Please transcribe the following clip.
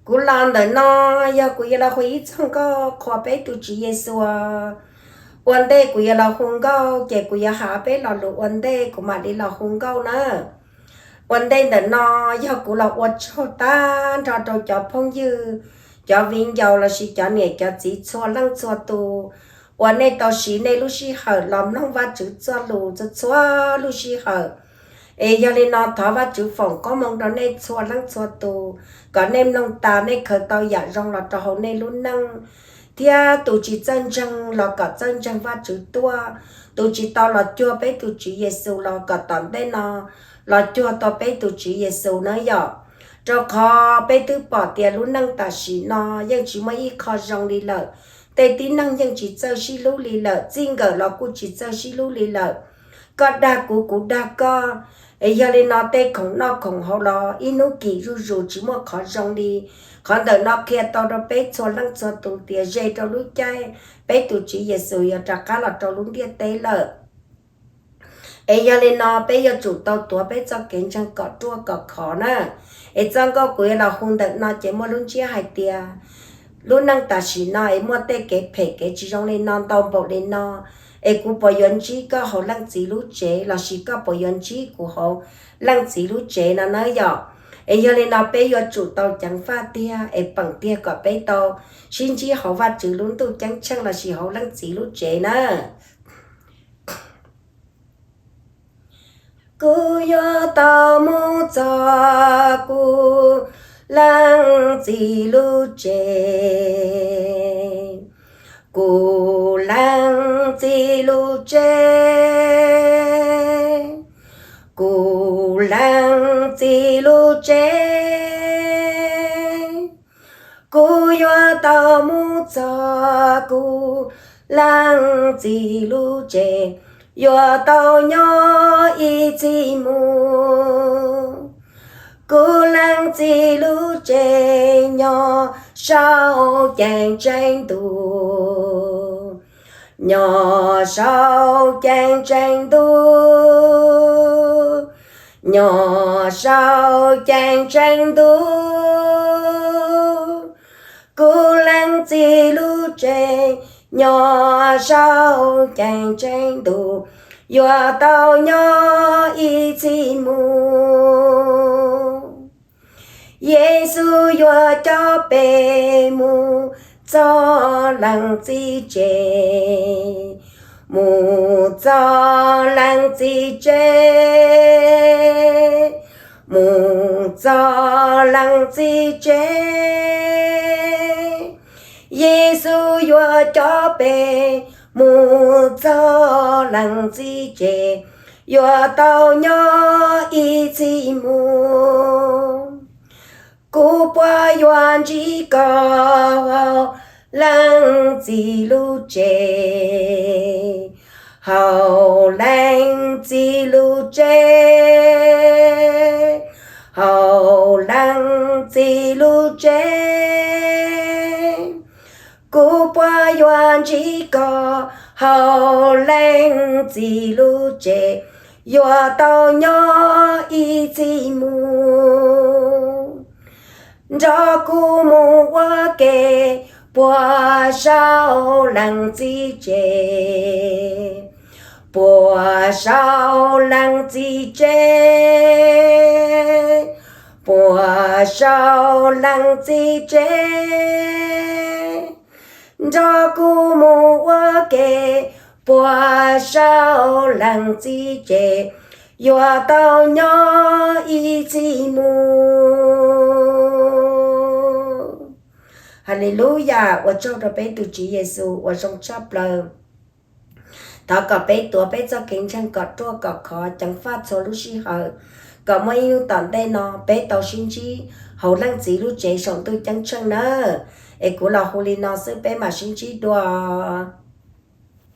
Kuv los ntawm no yog kuv yuav los hu ib txoj nkauj qhuas peb tus Tswv Yexus. Ua ntej kuv yuav los hu nkauj ces kuv yuav hais peb lo lus ua ntej kuv mam li los hu nkauj na. Ua ntej ntawm no yog kuv los ua tsaug tag nrho rau cov phooj ywg, cov viv ncaus lossis cov niam cov txiv txhua leej txhua tus uas nej tau siv nej lub sij hawm los mloog Vajtswv txoj lus txhua txhua lub sij hawm. Es yog li no thov Vajtswv foom koob hmoov rau nej txhua leej txhua tus, kom nej mloog tas nej khaws tau yam zoo los rau hauv nej lub neej, thiab tus tsis txawj ntseeg los kom txawj ntseeg Vajtswv tuaj, tus tsis tau los cuag peb tus Tswv Yexus los kom tom ntej no los cuag tau peb tus Tswv Yexus na yom. Rau qhov peb twb pom tias lub neej tam sim no yeej tsis muaj ib qho zoo li lawm, tej tib neeg yeej tsis txawj sib hlub li lawm, txij nkawm los kuj tsis txawj sib hlub li lawm. Koj dag kuv, kuv dag koj. Es yog li no tej khoom noj khoom haus los ib hnub kim zuj zus tsis muaj qhov zoo li. Qhov ntawm no qhia tau rau peb txhua leej txhua tus tias ze rau lub caij peb tus Tswv Yexus yuav rov qab los rau lub ntiaj teb lawm. Es yog li no peb yuav tsum tau tuav peb txoj kev ntseeg kom ruaj kom khov na. Es txoj nkauj kuv yuav los hu ntawm no ces muaj lub ntsiab hais tias lub neej tam sim no es muaj tej kev phem kev tsis zoo li no ntau npaum li no, es kuv puas yuav ntsib koj hauv leej txiv lub tsev lossis koj puas yuav ntsib kuv hauv leej txiv lub tsev no na yom. Es yog li no peb yuav tsum tau ceev faj tiag es peem tiag kom peb tau sib ntsib hauv Vajtswv lub ntuj ceeb tsheej lossis hauv leej txiv lub tsev na. Kuv yuav tau mus txog kuv leej txiv lub tsev, kuv leej txiv lub tsev, kuv leej txiv lub tsev. Kuv yuav tau mus txog kuv leej txiv lub tsev, yuav tau nyob ib txhis mus. Kuv leej txiv lub tsev nyob saum ceeb tsheej ntuj, nyob saum ceeb tsheej ntuj, nyob saum ceeb tsheej ntuj. Kuv leej txiv lub tsev nyob saum ceeb tsheej ntuj, yuav tau nyob ib txhis mus. Yexus yuav coj peb mus txog leej txiv tsev, mus txog leej txiv tsev, mus txog leej txiv tsev. Yexus yuav coj peb mus txog leej txiv tsev, yuav tau nyob ib txhis mus. Kuv puas yuav ntsib koj hauv leej txiv lub tsev, hauv leej txiv lub tsev, hauv leej txiv lub tsev. Kuv puas yuav ntsib koj hauv leej txiv lub tsev, yuav tau nyob ib txhis mus. Nrog kuv mus ua ke puag saum leej txiv tsev, puag saum leej txiv tsev, puag saum leej txiv tsev. Nrog kuv mus ua ke puag saum leej txiv tsev, yuav tau nyob ib txhis mus. Haleluyas, ua tsaug rau peb tus Tswv Yexus uas zoo tshaj plaws. Thov kom peb tuav peb txoj kev ntseeg kom ruaj kom khov, ceev faj txhua lub sij hawm, kom muaj ib hnub tom ntej no peb tau sib ntsib hauv leej txiv lub tsev saum ntuj ceeb tsheej nawb. Es kuv los hu li no xwb peb mam sib ntsib dua.